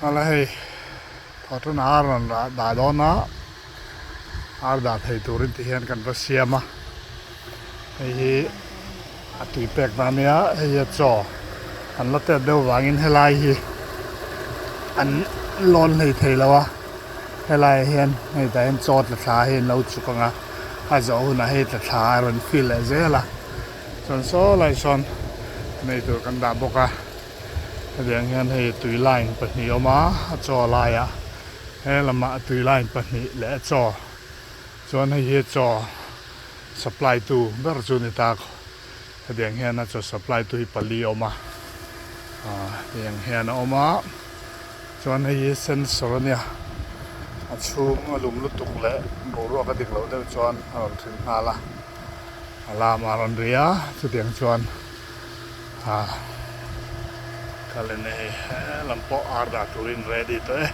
Hala hei thawhṭan ar rawn rah dah dawn a, ar dah thei turin ti hian kan va siam a, hei hi a tui pek na ania, hei hi a chaw an la tet deuh vangin helai hi an lawn hlei thei lo a, helaiah hian hei tah hian chaw tla thla hi an lo chuk ang a, a zawh hunah hei tla thla a rawn fill leh zel a, chuan saw lai sawn nei tur kan dah bawk a. Hetiang hian hei tui line pahnih a awm a, a chaw laiah he lamah tui line pahnih leh a chaw chuan hei hi chaw supply tu ber chu a ni ta hetiang hian a chaw supply tu hi pali a awm a ah hetiang hian a awm a chuan hei hi sensor a nia a chhung a lum lutuk leh boruak a dik loh deuh chuan a rawn thleng nghal a alarm a rawn ri a chutiang chuan. Ah kal in hei helam pawh ar dah turin ready tawh e.